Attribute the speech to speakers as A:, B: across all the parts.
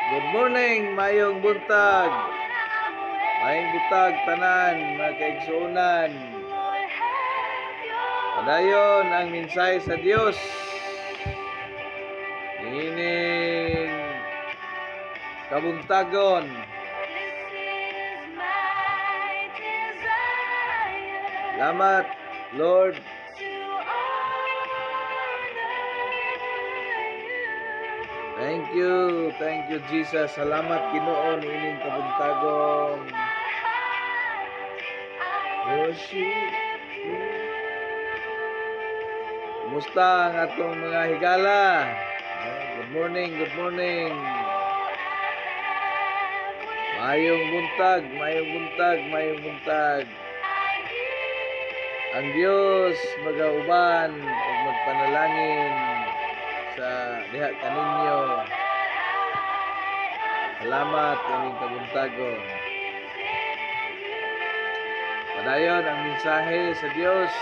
A: Good morning, mayong buntag. Mayong buntag tanan, mga kaigsuonan. Padayon ang mensahe sa Dios. Niining kabuntagon. Salamat, Lord. Thank you, Jesus. Salamat, Ginoo, niining kabuntagon. Worship you. Kumusta ang atong mga higala? Good morning, good morning. Mayong buntag, mayong buntag, mayong buntag. Ang Dios magauban ug magpanalangin sa diha kaninyo. Salamat ining kabuntagon. Padayon ang mensahe sa Dios.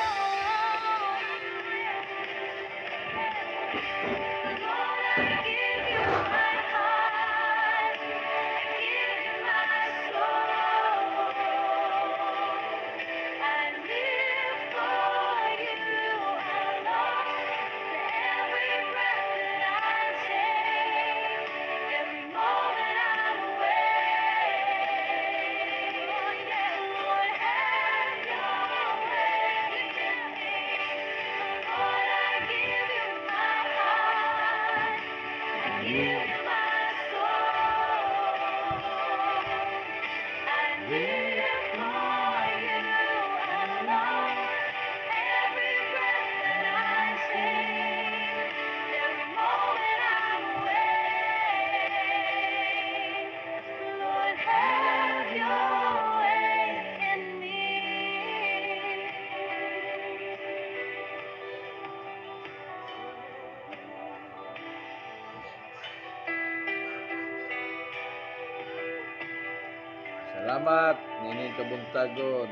A: Salamat niining kabuntagon.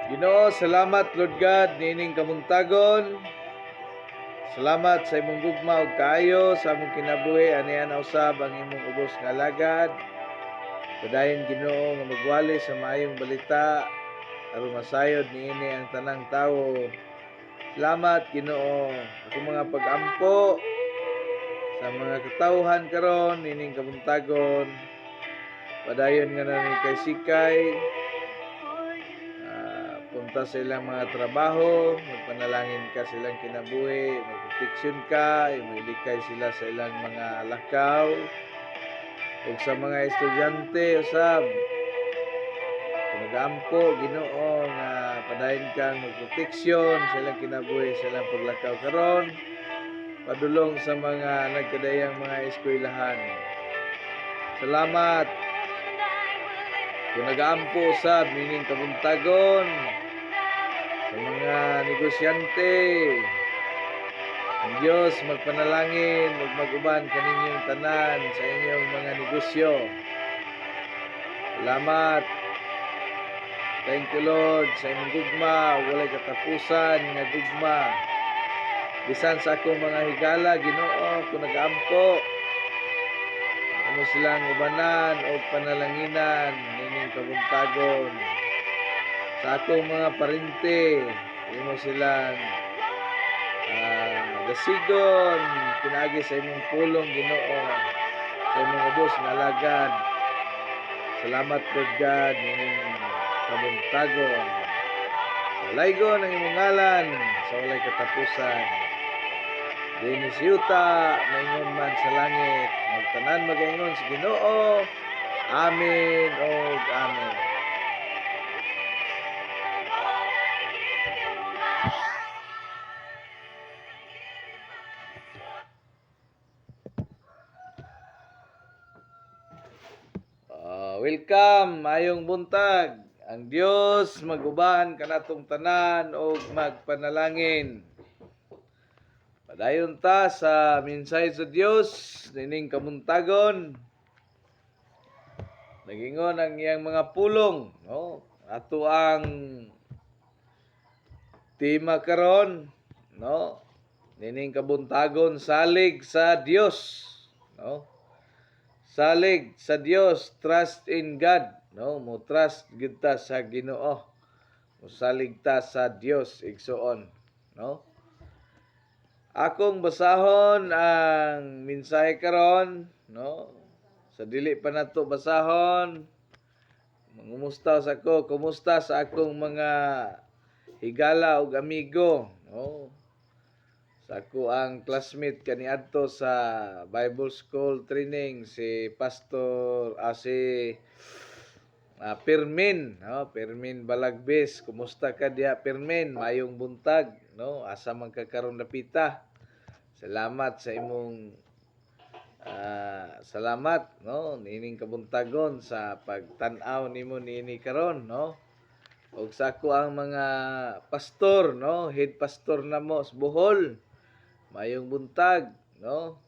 A: Ginoo, salamat, Lord God, niining kabuntagon. Salamat sa imong gugma ug kaayo sa among kinabuhi aniana usab ang imong ubos nga alagad. Padayon, Ginoo, nga magwali sa maayong balita aron masayod niini ang tanang tawo. Salamat, Ginoo. Ako mga pagampo sa mga katawhan karon niining kabuntagon. Padayon nga na ni kay sikay punta sa ilang mga trabaho, magpanalangin ka sa ilang kinabuhi, magproteksyon ka, imuilikay sila sa ilang mga lakaw. Ug sa mga estudyante usab, kung nagaampo, Ginoo, nga padayon kang magproteksyon sa ilang kinabuhi, sa ilang paglakaw karon, padulong sa mga nagkadayang mga eskwelahan. Salamat. Kung nagaampo usab niining kabuntagon sa mga negosyante, ang Diyos magpanalangin ug maguban kaninyong tanan sa inyong mga negosyo. Salamat. Thank you, Lord, sa imong gugma ug walay katapusan nga gugma. Bisan sa akong mga higala, Ginoo, kung nagaampo, imo silang ubanan o panalanginan nining kabuntagon. Sa akong mga parente, imo silang dasigon pinaagi sa imong pulong, Ginoo, sa imong ubos nga alagad. Salamat, Lord God, nining kabuntagon. Dalaygon ang imong ngalan sa walay katapusan. Dinhi sa yuta, maingon man sa langit, magtanan magaingon sa Ginoo. Amen og amen. Welcome, mayong buntag. Ang Dios maguban kanatong tanan og magpanalangin. Padayon ta sa mensahe sa Dios nining kabuntagon. Nagingon ang iyang mga pulong, no? Ato ang Tema karon, no? Nining kabuntagon, salig sa Dios, no? Salig sa Dios, trust in God, no? Mo trust gyud ta sa Ginoo. Mosalig ta sa Dios, igsuon, no? Akong basahon ang mensahe karon, no? Sa dili pa nato basahon, mangumusta sa ko, kumusta sa akong mga higala ug amigo, no? Sa ako ang classmate kaniadto sa Bible School training, si Pastor si Pirmin, no? Pirmin Balagbis, kumusta ka diha, Pirmin? Mayong buntag, no? Asa man ka karon dapita? Salamat sa imong salamat, no, niining kabuntagon sa pagtan-aw nimo niini karon, no? Ug sa ako ang mga pastor, no, head pastor namo sa Bohol. Mayong buntag, no?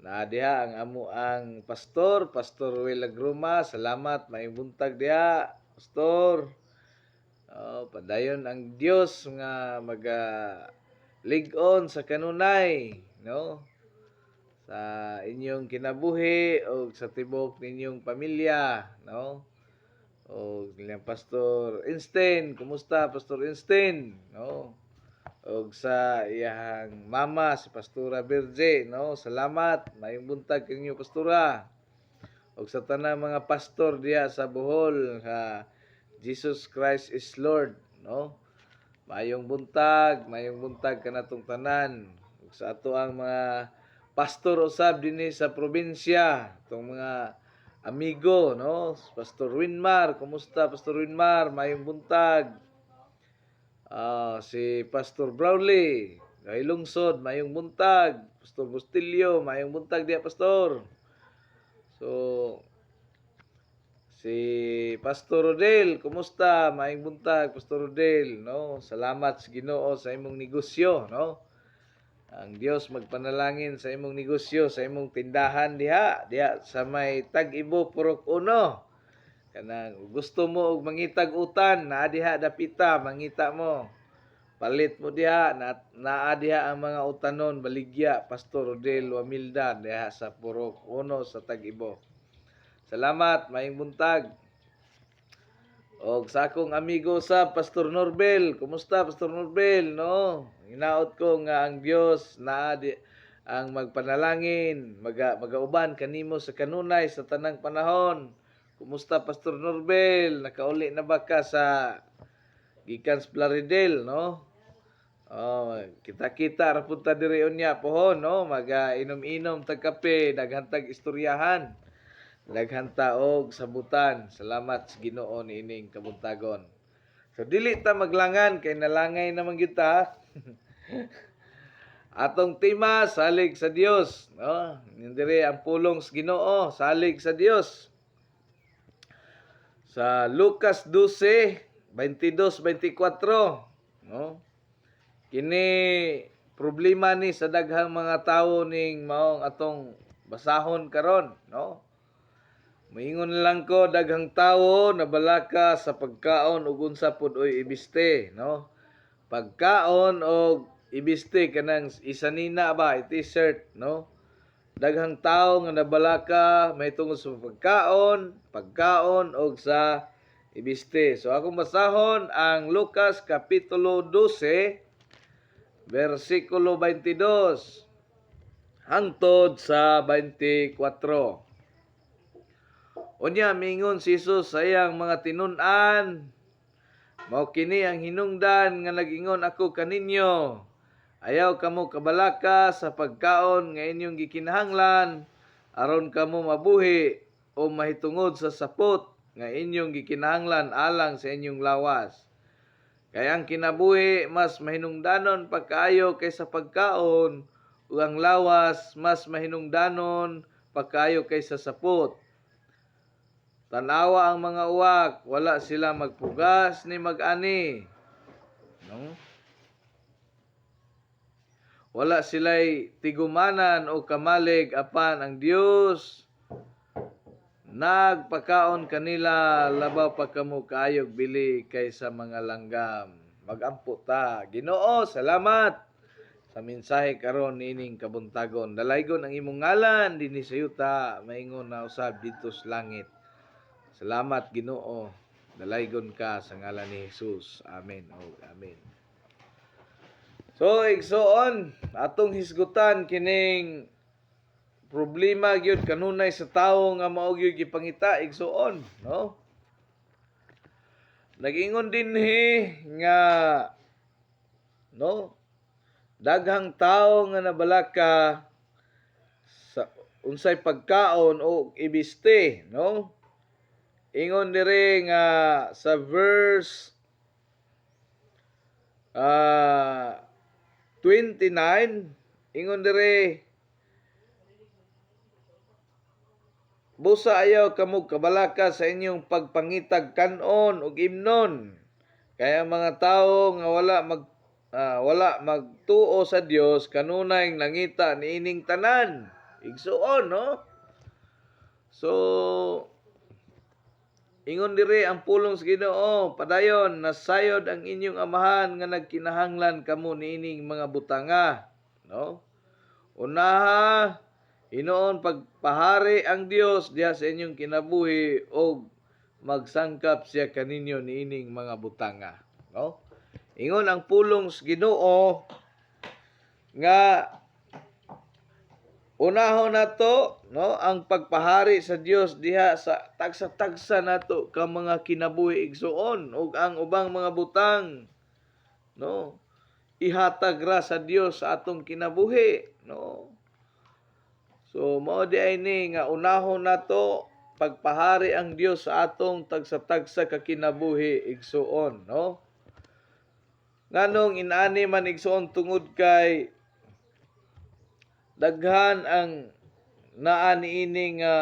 A: Naa diha ang amo ang pastor, Pastor Will Agruma. Salamat, mayong buntag diha, pastor. Oh, padayon ang Dios nga maga lig-on sa kanunay, no? Sa inyong kinabuhi o sa tibok ninyong pamilya, no? O nilang Pastor Einstein, kumusta, Pastor Einstein, no? Og sa iyang mama, si Pastora Berje, no? Salamat, mayong buntag kanyo, Pastora. Og sa tanang mga pastor diha sa Bohol, ha, Jesus Christ is Lord, no? Mayong buntag kanatong tanan. Ug sa ato ang mga pastor usab dinhi sa probinsya, atong mga amigo, no? Pastor Winmar, kumusta, Pastor Winmar? Mayong buntag. Si Pastor Brownlee, kay Lungsod, mayong buntag. Pastor Bustillo, mayong buntag diha, Pastor. So, si Pastor Rodel, kumusta? Maayong buntag, Pastor Rodel, no? Salamat sa Ginoo sa imong negosyo, no? Ang Dios magpanalangin sa imong negosyo, sa imong tindahan diha, diha sa may Tag-Ibo, Purok Uno. Kanang gusto mo og mangitag utan, naa diha dapita, mangita mo. Palit mo diha, na, naa diha ang mga utanon, baligya, Pastor Rodel Wamilda diha sa Purok Uno sa Tag-Ibo. Salamat, maayong buntag. Og sa akong amigo sa Pastor Norbel, kumusta, Pastor Norbel, no? Hinaot ko nga ang Dios naa di ang magpanalangin, magauban kanimo sa kanunay sa tanang panahon. Kumusta, Pastor Norbel? Nakauli na ba ka sa gikan sa Plaridel, no? Oh, kita-kita ra pud ta diri unya pohon, no? Maga inom-inom tag kape, daghan tag istoryahan. Daghan ta og sabutan. Salamat sa Ginoo niining kabuntagon. So dili ta maglangan kay nalangay naman kita. Atong tema, salig sa Dios, no? Diri ang pulong sa Ginoo, salig sa Dios. Sa Lucas 12, 22, 24, no? Kini problema ni sa daghang mga tawo ning maong atong basahon karon, no? Moingon lang ko, daghang tawo nabalaka sa pagkaon ug unsa pud oy ibiste, no? Pagkaon og ibiste, kanang isanina ba, t-shirt, no? Daghang tawo nga nabalaka may tungod sa pagkaon, pagkaon og sa ibiste. So akong basahon ang Lucas kapitulo 12 versikulo 22 hangtod sa 24. Unya mingon si Jesus sa iyang mga tinun-an, "Mao kini ang hinungdan nga nagingon ako kaninyo. Ayaw kamo kabalaka sa pagkaon nga inyong gikinahanglan aron kamo mabuhi o mahitungod sa sapot nga inyong gikinahanglan alang sa inyong lawas. Kay ang kinabuhi mas mahinungdanon pagkaayo kaysa pagkaon, ug ang lawas mas mahinungdanon pagkaayo kaysa sapot. Tanawa ang mga uwak, wala sila magpugas ni mag-ani." No? Wala sila'y tigumanan o kamalig, apan ang Dios nagpakaon kanila. Labaw pa kamo kaayog bili kaysa mga langgam. Magampo ta. Ginoo, salamat sa mensahe karon niining kabuntagon. Dalaygon ang imong ngalan dinhi sa yuta, maingon na usab didto sa langit. Salamat, Ginoo. Dalaygon ka sa ngalan ni Jesus. Amen. Oh, amen. So, igsoon, atong hisgutan kining problema gyud kanunay sa tawo nga mao gyud gipangita, igsoon, no? Nagingon dinhi nga, no, daghang tawo nga nabalaka sa unsay pagkaon o ibiste, no? Ingon diri nga sa verse 29, ingon diri, "Busa ayaw kamo kabalaka sa inyong pagpangitag kanon ug imnon. Kay ang mga tawo nga wala magtuo sa Dios kanunay nangita niining tanan." Igsuon, no? So ingon diri ang pulong sa Ginoo, padayon, nasayod ang inyong Amahan nga nagkinahanglan kamo niining mga butanga, no? Unaha hinuon pagpahari ang Dios diha sa inyong kinabuhi og magsangkap siya kaninyo niining mga butanga, no? Ingon ang pulong sa Ginoo nga unahon nato, no, ang pagpahari sa Dios diha sa tagsa-tagsa nato ka mga kinabuhi, igsuon, ug ang ubang mga butang, no, ihatag ra sa Dios sa atong kinabuhi, no? So mao di ay ni nga unahon nato pagpahari ang Dios sa atong tagsa-tagsa ka kinabuhi, igsuon, no? Nganong inani man, igsuon? Tungod kay daghan ang naa niini nga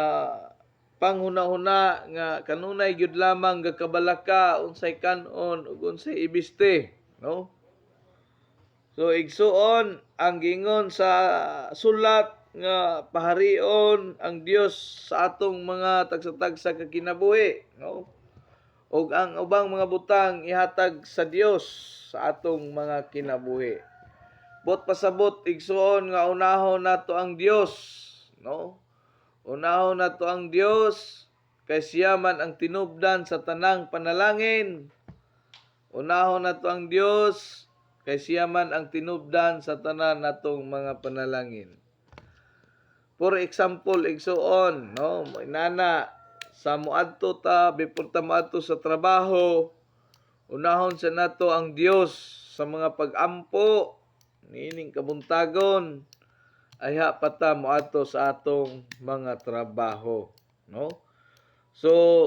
A: panghuna-huna nga kanunay gyud lamang gakabalaka unsay kanon ug unsay ibiste, no? So igsuon, ang giingon sa sulat nga paharion ang Dios sa atong mga tagsa-tagsa ka kinabuhi, no, ug ang ubang mga butang ihatag sa Dios sa atong mga kinabuhi. Buot pasabot, igsuon, nga unahon nato ang Dios, no? Unahon nato ang Dios kay siya man ang tinubdan sa tanang panalangin. Unahon nato ang Dios kay siya man ang tinubdan sa tanan natong mga panalangin. For example, igsuon, no, inana sa muadto ta, before ta muadto sa trabaho, unahon sa nato ang Dios sa mga pag-ampo niining kabuntagon, ayha pa ta moadto sa atong mga trabaho, no? So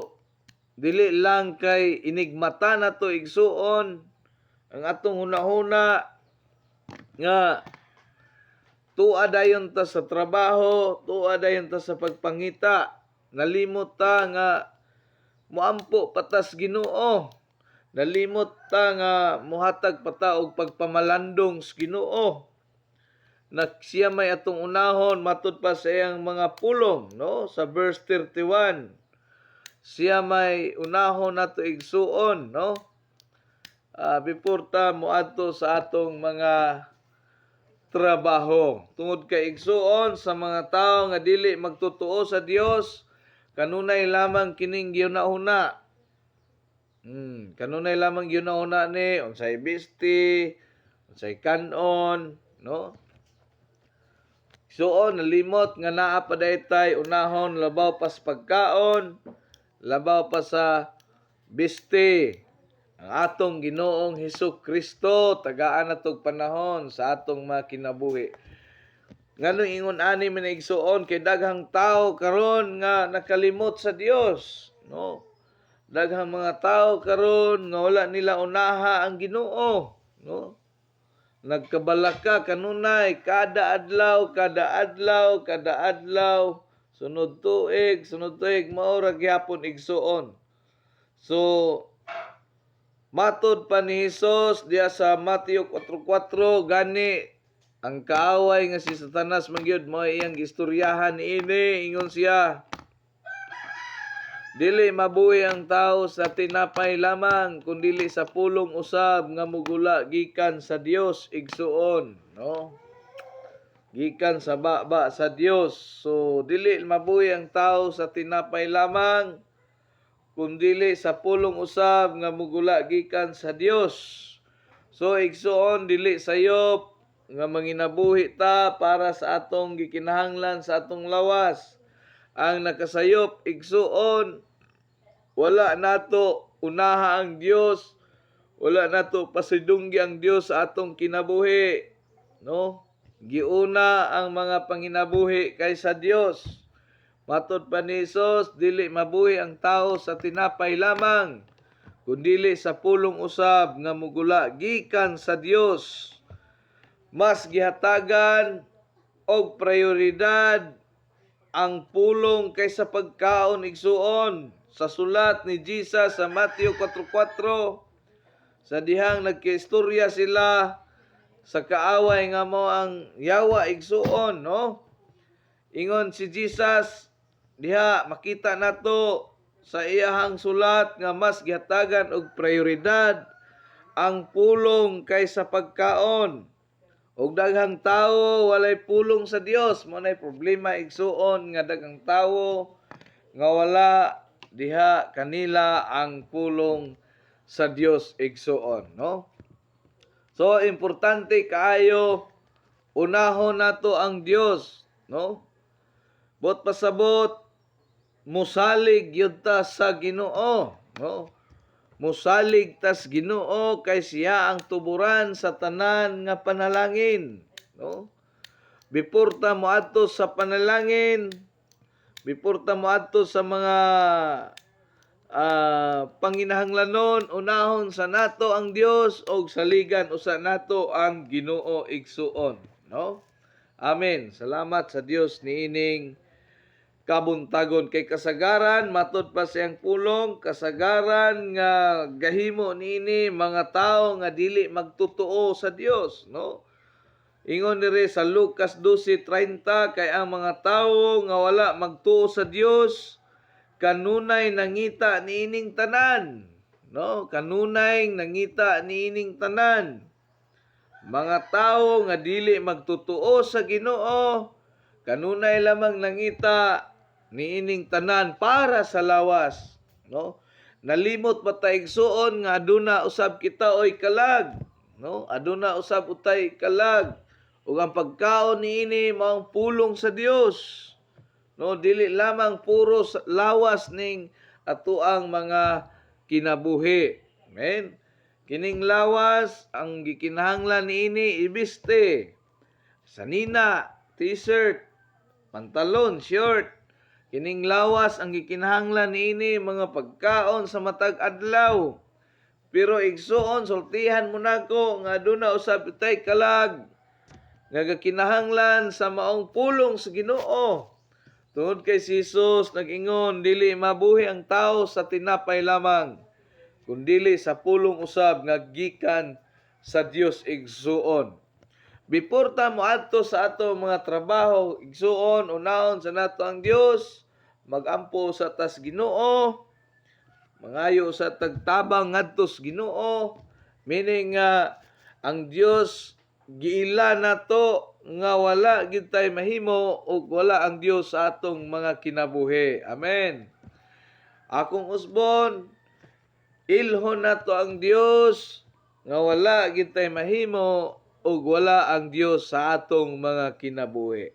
A: dili lang kay inigmata nato, igsuon, ang atong hunahuna nga tua dayon ta sa trabaho, tua dayon ta sa pagpangita. Nalimot ta nga muampo pa tas Ginoo. Nalimot ta nga muhatag pa ta og pagpamalandong sa Ginoo. Na siya may atong unahon matud pa sa iyang mga pulong, no? Sa verse 31. Siya may unahon nato, igsuon, no? Before ta moadto sa atong mga trabaho. Tungod kay, igsuon, sa mga tao nga dili magtotoo sa Dios, kanunay lamang kining gihuna-huna. Kanunay lamang gihuna-huna ni unsay bisti, unsay kanon, no? Igsuon, nalimot nga naa pa tay unahon labaw pa sa pagkaon, labaw pa sa bisti. Ang atong Ginoong Hesus Kristo, tagaan natog panahon sa atong mga kinabuhi. Nganong ingon ani man, igsuon? Kay daghang tao karon nga nakalimot sa Dios, no? Daghang mga tao karon nga wala nila unaha ang Ginoo, no? Nagkabalaka kanunay kada adlaw, kada adlaw, kada adlaw, sunod tuig, sunod tuig, mao ra gyapon, igsuon. So matod pa ni Hesus diya sa Mateo 4:4, gani ang kaaway nga si Satanas man gyud mao iyang gistoryahan niini. Ingon siya, Dili mabuhi ang tao sa tinapay lamang, kundili sa pulong usab nga mugula gikan sa Dios, igsuon, no? Gikan sa baba sa Dios. So dili mabuhi ang tao sa tinapay lamang, kundili sa pulong usab nga mugula gikan sa Dios. So igsuon, dili sayop nga manginabuhi ta para sa atong gikinahanglan sa atong lawas. Ang nakasayop, igsuon, wala nato unaha ang Dios, wala nato pasidunggi ang Dios sa atong kinabuhi, no? Giuna ang mga panginabuhi kaysa Dios. Matod pa ni Jesus, dili mabuhi ang tao sa tinapay lamang, kundili sa pulong usab nga mugula gikan sa Dios. Mas gihatagan og prioridad ang pulong kaysa pagkaon, igsuon. Sa sulat ni Jesus sa Matthew 4:4, sa dihang nagkiistorya sila sa kaaway nga mao ang yawa, igsuon, no? Ingon si Jesus diha, makita nato sa iyahang sulat nga mas gihatagan og prioridad ang pulong kaysa pagkaon. Og daghang tawo walay pulong sa Dios. Mao nay problema, igsuon, nga daghang tawo nga wala diha kanila ang pulong sa Dios, igsuon, no? So importante kaayo unahon nato ang Dios, no? Bot pasabot, musalig gyud ta sa Ginoo, no? Musalig tas Ginoo kay siya ang tuburan sa tanan nga panalangin, no? Before ta moadto sa panalangin, before ta moadto sa mga panginahanglanon, unahon sa nato ang Dios og saligan usa nato ang Ginoo, igsuon, no? Amen. Salamat sa Dios niining kabuntagon kay kasagaran, matod pa siyang pulong, kasagaran nga gahimo niini mga tawo nga dili magtotoo sa Dios, no? Ingon diri sa Lucas 12:30, kay ang mga tawo nga wala magtuo sa Dios kanunay nangita niining tanan, no? Kanunay nangita niining tanan. Mga tawo nga dili magtotoo sa Ginoo kanunay lamang nangita niining tanan para sa lawas, no? Nalimot ba ta, igsuon, nga aduna usab kita oy kalag, no? Aduna usab utay kalag ug ang pagkaon niini mao ang pulong sa Dios, no? Dili lamang puro lawas ning atoang mga kinabuhi. Amen. Kining lawas, ang gikinahanglan niini ibiste, sanina, T-shirt, pantalon, short. Kining lawas, ang gikinahanglan niini mga pagkaon sa matag adlaw. Pero igsuon, sultihan mo nako nga aduna usab itay kalag nga gakinahanglan sa maong pulong sa Ginoo. Tungod kay si Jesus nag-ingon, dili mabuhi ang tao sa tinapay lamang, kundili sa pulong usab nga gikan sa Dios, igsuon. Before ta moadto sa ato mga trabaho, igsuon, unahon sa nato ang Dios, magampo sa tas Ginoo, mangayo sa tagtabang ngadto sa Ginoo, meaning nga ang Dios giila nato nga wala gid tay mahimo ug wala ang Dios sa atong mga kinabuhi. Amen. Akong usbon, ilhon nato ang Dios nga wala gid tay mahimo ug wala ang Dios sa atong mga kinabuhi.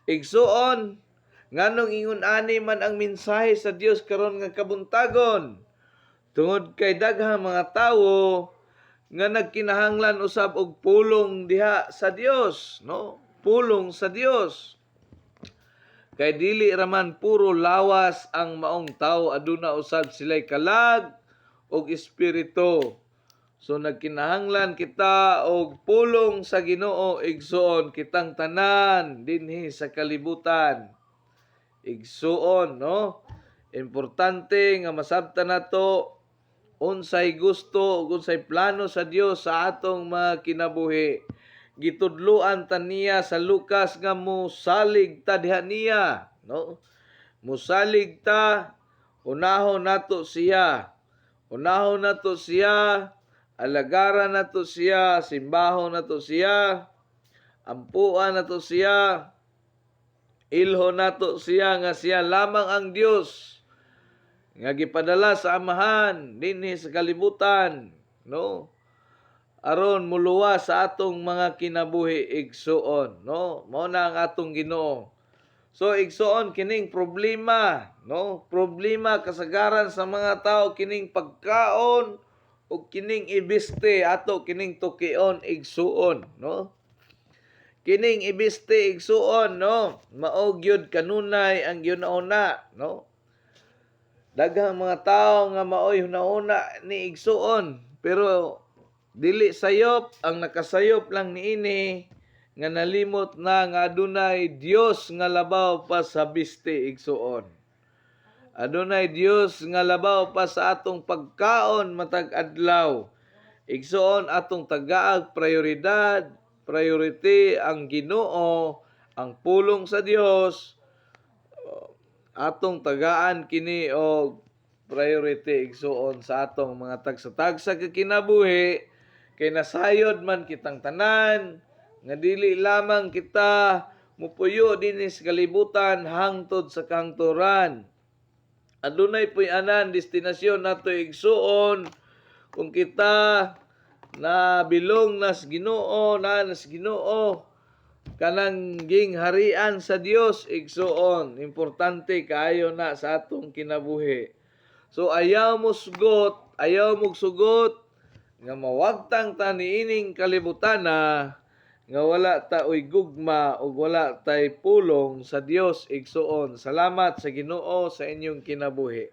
A: Igsuon, nganong ingon ani man ang mensahe sa Dios karon nga kabuntagon? Tungod kay daghang mga tawo nga nagkinahanglan usab og pulong diha sa Dios, no? Pulong sa Dios. Kay dili raman puro lawas ang maong tao, aduna usab sila'y kalag og espiritu. So nagkinahanglan kita og pulong sa Ginoo, igsuon, kitang tanan dinhi sa kalibutan. Igsuon, no? Importante nga masabtan nato unsay gusto ug unsay plano sa Dios sa atong mga kinabuhi. Gitudloan ta niya sa Lucas nga musalig ta diha niya, no? Musalig ta Unahon nato siya. Unahon nato siya, alagaran nato siya, simbahon nato siya, ampuan nato siya, ilhon nato siya nga siya lamang ang Dios nga gipadala sa Amahan dinhi sa kalibutan, no, aron muluwas sa atong mga kinabuhi, igsuon, no? Mao na ang atong Ginoo. So igsuon, kining problema, no, problema kasagaran sa mga tao kining pagkaon ug kining ibiste. Ato kining tukion, igsuon, no? Kining ibiste, igsuon, no, mao gyud kanunay ang giuna, no? Daghang mga tao nga maoy hunahuna ni, igsuon, pero dili sayop. Ang nakasayop lang niini nga nalimot na nga adunay Dios nga labaw pa sa biste, igsuon. Adunay Dios nga labaw pa sa atong pagkaon matag adlaw, igsuon. Atong tagaag prioridad, priority ang Ginoo, ang pulong sa Dios. Atong tagaan kini og priority, igsuon, sa atong mga tagsa-tagsa ka kinabuhi, kay nasayod man kitang tanan nga dili lamang kita mupuyo dinhi sa kalibutan hangtod sa kahangturan. Adunay puy-anan, destinasyon nato, igsuon, kung kita na bilong nas Ginoo, na nas Ginoo, kanang gingharian sa Dios, igsuon. Importante kaayo na sa atong kinabuhi. So ayaw mo sugot, ayaw mo sugot nga mawagtang ta niining kalibutan na nga wala ta oy gugma ug wala tay pulong sa Dios, igsuon. Salamat sa Ginoo sa inyong kinabuhi.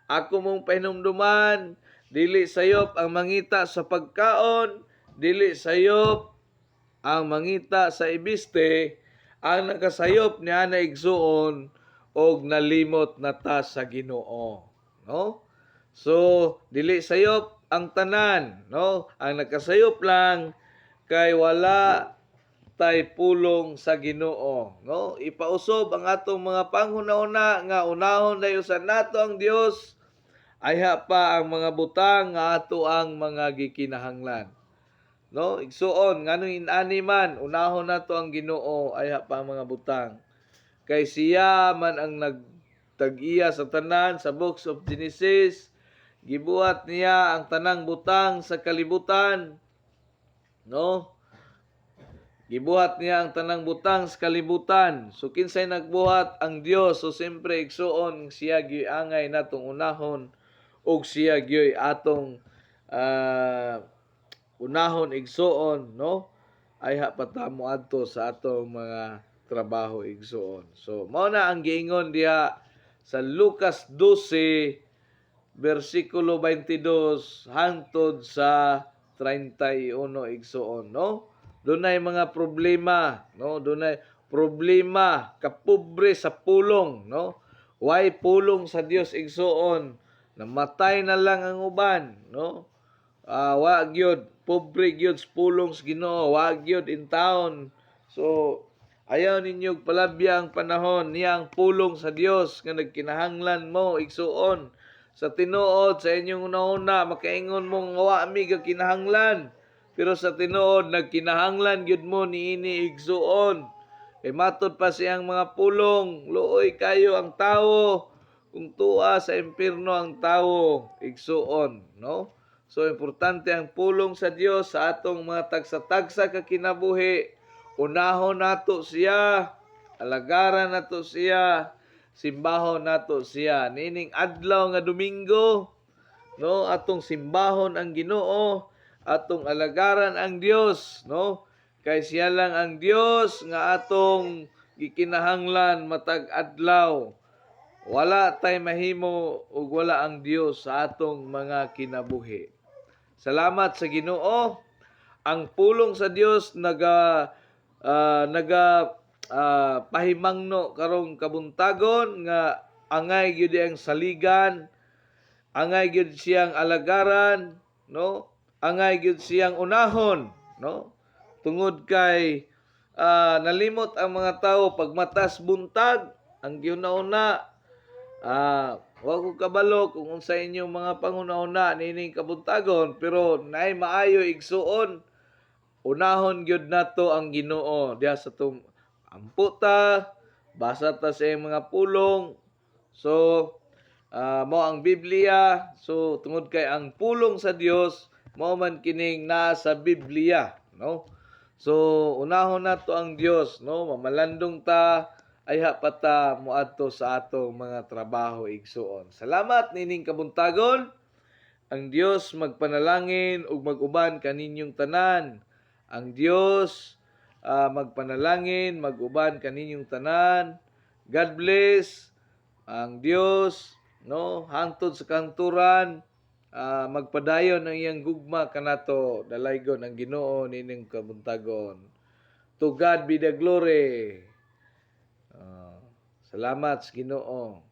A: Ako mong pahinumduman, dili sayop ang mangita sa pagkaon, dili sayop ang mangita sa ibiste. Ang nakasayop niya na, igsuon, og nalimot na ta sa Ginoo, no? So dili sayop ang tanan, no? Ang nakasayop lang kay wala tay pulong sa Ginoo, no? Ipausob ang atong mga panghuna-una nga unahon dayon sa nato ang Dios, ayha pa ang mga butang nga ato ang mga gikinahanglan, no, igsuon? Nganong inani man, unahon nato ang Ginoo, ayha pa ang mga butang, kay siya man ang nagtag-iya sa tanan. Sa Books of Genesis, gibuhat niya ang tanang butang sa kalibutan, no? Gibuhat niya ang tanang butang sa kalibutan. So kinsay nagbuhat? Ang Dios. So siyempre, igsuon, siya gyud angay natong unahon ug siya gyud atong unahon, igsuon, no? Ayha pa ta moadto sa atong mga trabaho, igsuon. So mao na ang giingon diha sa Lucas 12 bersikulo 22 hangtod sa 31, igsuon, no? Dunay mga problema, no? Dunay problema, kapobre sa pulong, no? Way pulong sa Dios, igsuon, namatay na lang ang uban, no? Wa gyud, pobre gyud sa pulong sa Ginoo, wa gyud in town. So ayaw ninyo palabya ang panahon niya. Ang pulong sa Dios nga nagkinahanglan mo, igsuon, sa tinuod, sa inyong una-una makaingon mo nga wa mi kinahanglan, pero sa tinuod nagkinahanglan gyud mo niini, igsuon, kay matod pa siyang mga pulong, luoy kayo ang tawo kung tuwa sa impierno ang tawo, igsuon, no? So importante ang pulong sa Dios sa atong mga tagsa-tagsa ka kinabuhi. Unahon nato siya, alagaran nato siya, simbahon nato siya. Niining adlaw nga Domingo, no, atong simbahon ang Ginoo, atong alagaran ang Dios, no? Kay siya lang ang Dios nga atong gikinahanglan matag adlaw. Wala tay mahimo ug wala ang Dios sa atong mga kinabuhi. Salamat sa Ginoo. Ang pulong sa Dios naga pahimangno karong kabuntagon nga angay gyud ang saligan, angay gyud siyang alagaran, no? Angay gyud siyang unahon, no? Tungod kay nalimot ang mga tao, pagmatas buntag, ang giuna-una Wa ko kabalo kung unsa inyong mga panguna-una niining kabuntagon, pero naay maayo, igsuon. Unahon gyud nato ang Ginoo diha sa tum ampo ta, basa ta sa iyang mga pulong. So mao ang Biblia. So tungod kay ang pulong sa Dios mao man kining naa sa Biblia, no? So unahon nato ang Dios, no? Mamalandong ta, ayha pa ta moadto sa atong mga trabaho, igsuon. Salamat nining kabuntagon. Ang Dios magpanalangin ug mag-uban kaninyong tanan. Ang Dios magpanalangin, mag-uban kaninyong tanan. God bless. Ang Dios, no, hangtod sa kahangturan, magpadayon ang iyang gugma kanato. Dalaygon ang Ginoo nining kabuntagon. To God be the glory. Salamat sa Ginoo.